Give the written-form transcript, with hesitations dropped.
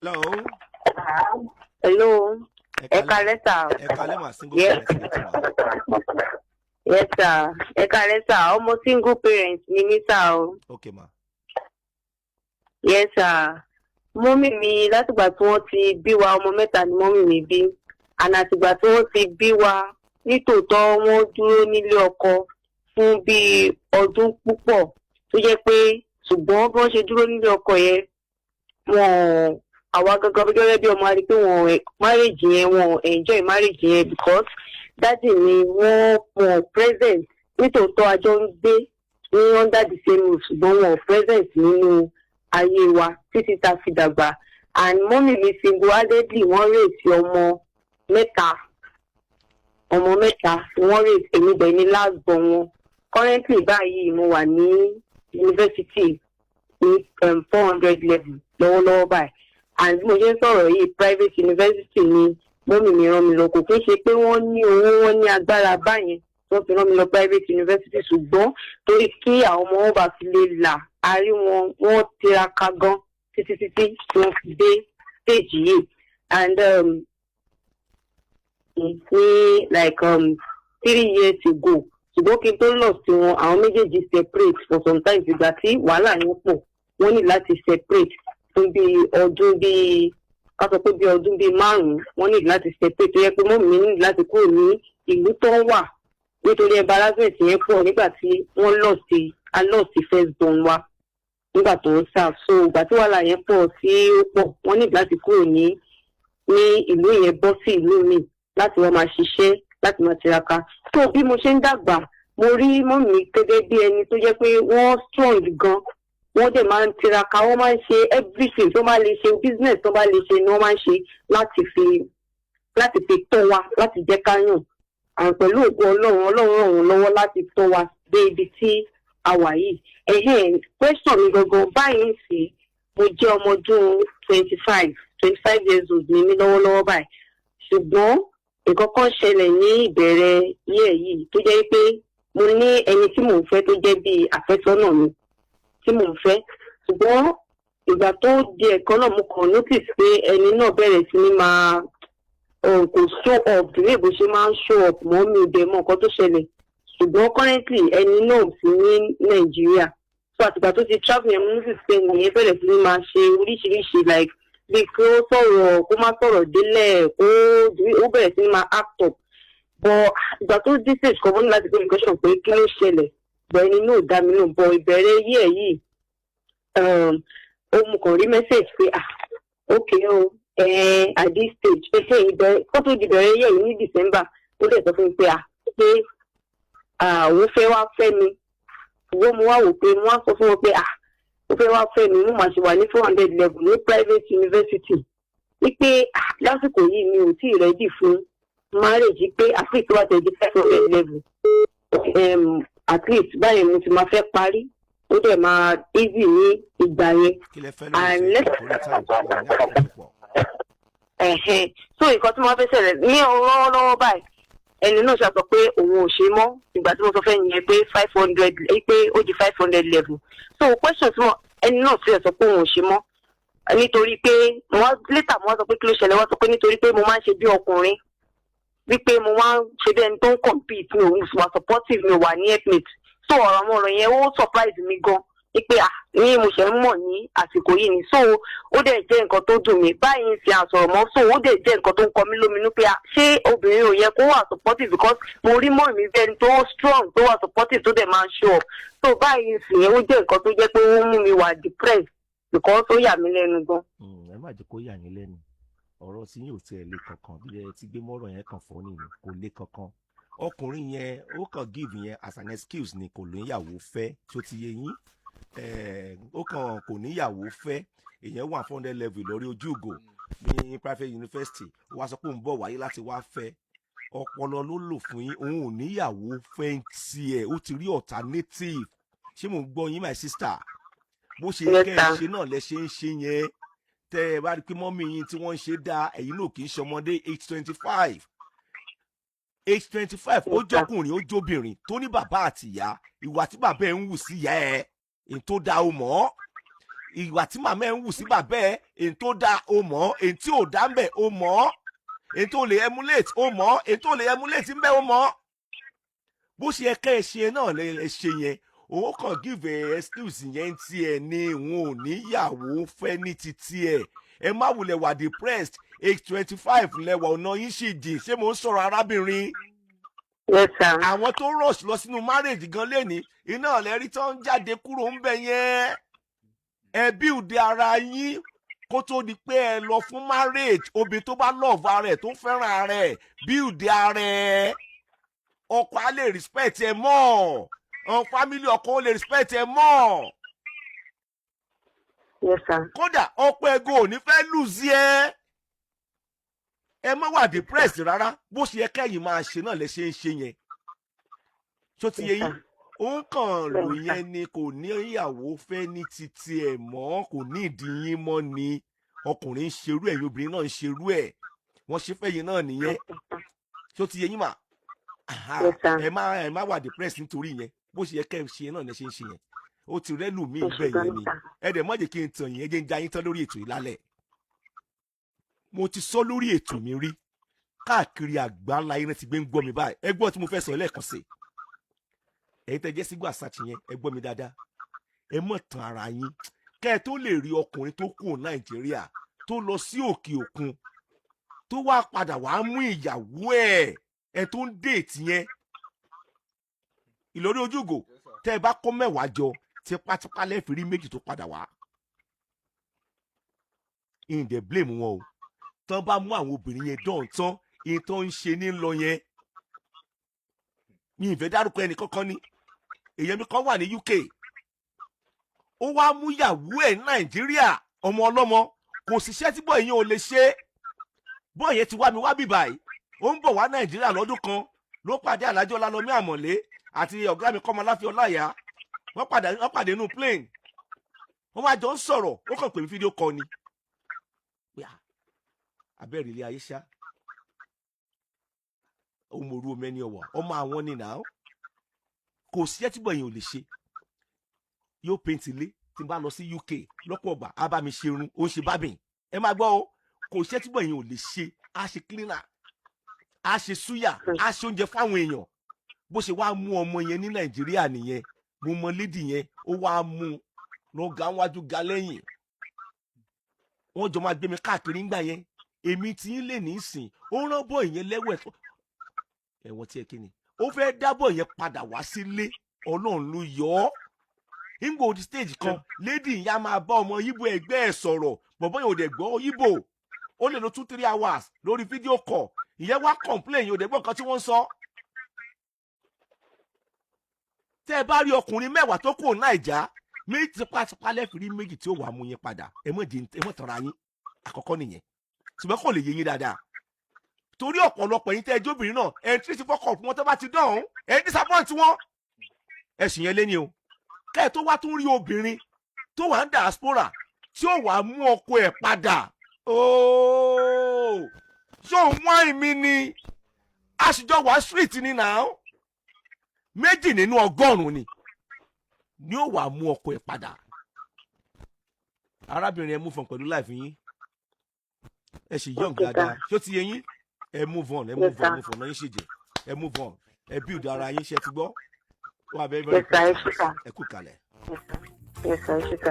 Hello. Hello. Ẹ kalẹ́, sir. Ẹ kalẹ́ mà, single Yes. parent ní tìmọ̀. Yes, sir. Ẹ kalẹ́, sir. Ọmọ single parent ni mí, sir o. Ok ma. Yes, sir. Mummy mi, látìgbà tí wọ́n ti bí wa, ọmọ mẹ́ta ni mummy mi bí. Àná àtìgbà tí wọ́n ti bí wa, nítòótọ́ wọ́n dúró nílé ọkọ fún bíi ọdún púpọ̀ tó jẹ́ pé, ṣùgbọ́n bí wọ́n ṣe dúró nílé ọkọ yẹn, wọn àwa gangan gẹ́gẹ́ bí ọmọ, a rí pé wọn marriage yẹn, wọn enjoy marriage yẹn because daddy mi, wọ́n present. Nítòótọ́ a jọ ń gbé ní under the same roof, ṣùgbọ́n wọn present nínú ayé wa títí tá a fi dàgbà. And mummy mi, single handedly, wọ́n raise ọmọ mẹ́ta. Ọmọ mẹ́ta wọ́n raise, èmi dẹ̀ ní last born wọn. Currently báyìí, mo wà ní university ní 400 level lọ́wọ́lọ́wọ́ báyìí, and bí mo ṣe ń sọ̀rọ̀ yìí, private university ni mummy mi rán mi lọ. Kò kí ń ṣe pé wọ́n ní owó, wọ́n ní agbára báyẹn tó fi rán mi lọ private university, ṣùgbọ́n torí kí àwọn ọmọ wọn bá fi lè là á rí wọn, wọ́n tiraka gan títí títí tí wọ́n fi dé stage yìí. And ní like 3 years ago, ṣùgbọ́n kí n tó lọ sí wọn, àwọn méjèèjì separate for some time. Ìgbà tí wàhálà yẹn pọ̀, wọ́n ní láti separate fún bíi ọdún bíi, ká sọ pé bíi ọdún bíi 5, wọ́n ní láti separate, tó yẹ pé mummy mi ní láti kúrò ní ìlú tó ń wà nítorí embarrassment yẹn pọ̀ nígbà tí wọ́n lọ sí a lọ sí first born wa nígbà tó ń serve. So ìgbà tí wàhálà yẹn pọ̀ tí ó pọ̀, wọ́n ní láti kúrò ní ìlú yẹn bọ́ sí ìlú míì láti wọ́n máa ṣiṣẹ́, láti máa tiraka. So bí mo ṣe ń dàgbà, mo rí mummy mi gẹ́gẹ́ bí ẹni tó jẹ́ pé wọ́n strong gan, wọ́n dẹ̀ máa ń tiraka, wọ́n máa ń ṣe everything tó bá lè ṣe, business tó bá lè ṣe ni wọ́n máa ń ṣe láti fi tọ́ wa, láti jẹ́ ká yàn. And pẹ̀lú ògo Ọlọ́run, Ọlọ́run ràn wọ́n lọ́wọ́ láti tọ́ wa dé ibi tí a wà yìí. Ẹ̀hẹ́n, question mi gangan báyìí ń sìn, mo jẹ́ ọmọ ọdún 25, 25 years old ni mí lọ́wọ́lọ́wọ́ báyìí, ṣùgbọ́n nǹkan kan ṣẹlẹ̀ ní ìbẹ̀rẹ̀ year yìí tó jẹ́ pé mo ní ẹni tí mò ń fẹ́, tó jẹ́ bíi àfẹ́sọ́nà mi tí mò ń fẹ́, ṣùgbọ́n ìgbà tó di ẹ̀kan náà, mo kàn notice pé ẹni náà bẹ̀rẹ̀ sí ní máa kò show up the way bó ṣe máa ń show up mọ́. Mi ò dẹ̀ mọ̀ nǹkan tó ṣẹlẹ̀, ṣùgbọ́n currently ẹni náà sí ní Nàìjíríà. So àtìgbà tó ti travel yẹn, mo notice pé ẹni yẹn bẹ̀rẹ̀ sí ní máa ṣe oríṣiríṣi, like bí kó sọ̀rọ̀, kó má sọ̀rọ̀ délẹ̀, kó ó bẹ̀rẹ̀ sí ní máa act up. But ìgbà tó dé stage kan, mo ní láti gbé question pé kí ló ṣẹlẹ̀, but ẹni náà dá mi lóhùn. But ìbẹ̀rẹ̀ year yìí, ó mú kàn rí message pé, "Ah, okay o, at this stage," pé ìbẹ̀rẹ̀ kó tó di ìbẹ̀rẹ̀ year yìí ní December, ó dẹ̀ sọ fún mi pé, ah, pé òun fẹ́ wá fẹ́ mi. Ṣùgbọ́n mo wá wò pé, mo wá sọ fún wọn pé, ah, ó fẹ́ wá fẹ́ mi, mo máa ṣe wà ní 400 level ní private university, wípé lásìkò yìí mi ò tí ì ready fún marriage, pé at least tó bá tẹ̀ di 500 level, at least báyìí mo ti máa fẹ́ parí, ó dẹ̀ máa easy ní ìgbà yẹn. Kí lẹ fẹ́ lórí ṣe torí time wà ní àkókò púpọ̀? Ẹ̀hẹ́n, so nǹkan tí mo fẹ́ ṣẹlẹ̀ ní lọ́wọ́lọ́wọ́ báyìí, ẹni náà ṣàsọ pé òun ò ṣe mọ́. Ìgbà tí mo sọ fẹ́ yẹn pé 500, pé ó di 500 level. So question tí mo, ẹni náà sì sọ pé òun ò ṣe mọ́ nítorí pé wọ́n, later mo wá sọ pé kí ló ṣẹlẹ̀, wọ́n sọ pé nítorí pé mo máa ń ṣe bí ọkùnrin, wípé mo máa ń ṣe bí ẹni tó ń compete, mi ò wà supportive, mi ò wà ní helpmate. So ọ̀rọ̀ àwọn ọ̀rọ̀ yẹn, ó surprise mi gan wípé, ah, ní mo ṣe ń mọ̀ ní àsìkò yìí ni. So ó dẹ̀ jẹ́ nǹkan tó dùn mí báyìí ń ṣe àsọ̀rọ̀ mọ́. So ó dẹ̀ jẹ́ nǹkan tó ń kọ mí lóminú pé, ah, ṣé obìnrin ò yẹ kó wà supportive? Because mo rí mummy mi bí ẹni tó strong, tó wà supportive, tó dẹ̀ máa ń show up. So báyìí sì, ó jẹ́ nǹkan tó jẹ́ pé ó mú mi wà depressed because ó yà mí lẹ́nu gan. Ẹ má jẹ́ kó yà yín lẹ́nu. Ọ̀rọ̀ tí yóò tiẹ̀ le kankan, bí ẹ ti gbé mọ́rọ̀ yẹn kàn fọ́ nìyẹn, kò le kankan. Ọkùnrin yẹn, ó kàn give yẹn as an excuse ni. Kò níyàwó fẹ́, tó ti yé yín? Ó kàn kò níyàwó fẹ́. Èèyàn wà 400 level lórí ojú ìgò ní private university, ó wá sọ pé òun bọ̀ wáyé láti wá fẹ́. Ọpọlọ ló lò fún yín. Òun ò níyàwó fẹ́ ń tiẹ̀, ó ti rí alternative. Ṣé mò ń gbọ́ yín, my sister? Bó ṣe Yes, kẹ́ ẹ sir. ṣe náà lẹ ṣe ń ṣe yẹn. Tẹ́ ẹ bá rí i pé mummy yín tí wọ́n ń ṣe dáa, ẹ̀yin náà kì í ṣọmọdé. Age 25, age 25, ó Yes, sir. jọkùnrin, ó jóbìnrin, tó ní bàbá àti ìyá, ìwà tí bàbá ẹ̀ ń wù sí ìyá ẹ̀ ń tó dá o mọ̀. Ìwà tí màmá ẹ ń wù sí bàbá ẹ, èyí tó dáa o mọ̀, èyí tí ò dá ń bẹ̀ o mọ̀, èyí tó lè emulate o mọ̀, èyí tó lè emulate ń bẹ̀ o mọ̀. Bó ṣe yẹ kẹ́ ẹ ṣe náà lẹ ẹ ṣe yẹn. Òun kàn give a excuse yẹn tiẹ̀ ni, òun ò níyàwó fẹ́ ní titi ẹ̀. Ẹ má wulẹ̀ wà depressed. Age 25 lẹ́wà, ọ̀nà yín sì jìn. Ṣé mo ń sọ̀rọ̀, arábìnrin? Yes, sir. Àwọn tó rush lọ sínú marriage gan lẹ́ni iná ọ̀lẹ́rí tó ń jáde kúrò ń bẹ̀ yẹn. Ẹ build ara yín kó tó di pé ẹ lọ fún marriage. Obìnrin tó bá love ara ẹ̀, tó fẹ́ràn ara ẹ̀, build ara ẹ̀, ọkọ á lè respect ẹ mọ́, àwọn family ọkọ ó lè respect ẹ mọ́. Yes, sir. Kódà ọ̀pọ̀ ẹ̀gọ́ ò ní fẹ́ lose ẹ. Ẹ má wà depressed rárá. Bó ṣe yẹ kẹ́yìn máa ṣe náà lẹ ṣe ń ṣe yẹn. Tó ti yẹ yín? Òun kàn lò yẹn ni, kò ní ìyàwó fẹ́ ní titi ẹ̀ mọ́, kò ní ìdí yín mọ́ ni. Ọkùnrin ń ṣerú ẹ̀, obìnrin náà ń ṣerú ẹ̀, wọ́n ṣe fẹ́ yín náà nìyẹn. Tó ti yẹ yín mà? Aha. Yes, sir. Ẹ má wà depressed nítorí yẹn. Bó ṣe yẹ kẹ́ ẹ ṣe náà lẹ ṣe ń ṣe yẹn. Ó ti rẹ́lù mí Ẹ ṣé bẹ́ẹ̀ gan yẹn ni, ni. sir. Ẹ dẹ̀ má jẹ́ kí n tàn yín, ẹ jẹ́ ń já yín tán lórí ètò yìí lálẹ́. Mo ti sọ lórí ètò mi rí, káàkiri àgbáńlá irin ti gbé ń gbọ́ mi báyìí. Ẹ gbọ́ tí mo fẹ́ sọ lẹ́ẹ̀kan sí i. Ẹ̀yin tẹ́ jẹ́ sígbà sàtì yẹn, ẹ gbọ́ mi dáadáa. Ẹ mọ̀ tàn ara yín. Kẹ́ ẹ tó lè rí ọkùnrin tó kù Nàìjíríà, tó lọ sí òkè òkun, tó wá padà wàá mú ìyàwó ẹ̀ ẹ tó ń date yẹn, Ìlọrí ojúgò, tẹ́ ẹ bá kó 10 jọ, tipátipá lẹ́ẹ̀fì rí méjì tó padà wá. Ìǹdẹ̀ blame wọn o. Tán bá mú àwọn obìnrin yẹn dán tán, ìyẹn tó ń ṣe ní lọ yẹn, mi ìfẹ́ dárúkọ ẹnì kankan ni. Èèyàn mi kan wà ní UK, ó wá mú ìyàwó ẹ̀ ní Nàìjíríà, ọmọ ọlọ́mọ. Kò síṣẹ́ tí bọ́ èèyàn ò lè ṣe. Bọ́ yẹn ti wá mi wá bíbáyìí, ó ń bọ̀ wá Nàìjíríà lọ́dún kan, ló pàdé Alájọ́ Ọlálọ́mí Àmọ̀lé àti ọ̀gá mi Kọ́mọláfíà Ọláìyá. Wọ́n pàdé inú plane, wọ́n wá jọ ń sọ̀rọ̀. Ó kàn pè mí, video call ni pé, "Ah, abẹ́rẹ́ ilé ayé ṣá." Ó mọ̀rú omi ẹni ọ̀wọ̀ ọmọ àwọn ni nà ó. Kò sí ẹtí bọ̀ yẹn ò lè ṣe. Yóò paint ilé. Tí n bá lọ sí UK lọ́pọ̀ ọgbà, á bá mi ṣe irun, ó ń ṣe barbing. Ẹ máa gbọ́ o, kò sí ẹtí bọ̀ yẹn ò lè ṣe. Á ṣe cleaner, á ṣe suya, á ṣe oúnjẹ fáwọn èèyàn. Bó ṣe wá mú ọmọ yẹn ní Nàìjíríà nìyẹn. Mo mọ lady yẹn. Ó wá mú lọ ga wájú ga lẹ́yìn, wọ́n jọ máa gbé mi káàkiri ńgbà yẹn. Èmi tí ń lè ní sìn, ó rán bọ̀ yẹn lẹ́wẹ̀ tó ẹ̀wọ̀n tí ẹ kí ni, ó fẹ́ dábọ̀ yẹn padà wá sílé. Ọlọ́run ló yọ ọ́. Nígbà òdi stage kan, lady ìyá máa bá ọmọ Yíbo ẹgbẹ́ ẹ̀ sọ̀rọ̀. Bọ̀bọ́ yẹn ò dẹ̀ gbọ́ Yíbo. Ó lè lo 2-3 hours lórí video call. Ìyẹn wá complain, yẹn ò dẹ̀ gbọ́ nǹkan tí wọ́n ń sọ. Tẹ́ ẹ bá rí ọkùnrin 10 tó kù Náìjà, méjì tipátipá lẹ́fìrí méjì tí ó wà mú yín padà. Ẹ mọ̀ jẹ́, ẹ mọ̀ tọ́ra yín. Àkọ́kọ́ nìyẹn, ṣùgbọ́n kò lè yé yín dáadáa, torí ọ̀pọ̀lọpọ̀ yín tẹ́ ẹ jóbìnrin náà, ẹ̀ ń tí fọ́kọ̀ fún wọn, tó bá ti dán ẹ̀ ń disappoint wọn. Ẹ sì yẹn lé ní o. Kẹ́ ẹ tó wá tún rí obìnrin tó wà ń diaspora tí ó wàá mú ọkọ ẹ̀ padà ooo, ṣé òun wáìn mi ni àṣìjọ wà street ni náà, méjì nínú 100 ni ó wàá mú ọkọ ẹ̀ padà. Arábìnrin, ẹ move on pẹ̀lú life yín. Ẹ sì young Okay, sir. dáadáa. Ṣó ti yé yín? Ẹ move on, ẹ move Yes, on. sir. Move on náà yín ṣe jẹ. Ẹ move on, ẹ build ara yín. Ṣe ti gbọ́? Ó wà very very Yes, sir. Ẹ important. ṣé, sir. Ẹ kú kalẹ̀. Yes, sir. Yes, sir. Ẹ ṣé, sir.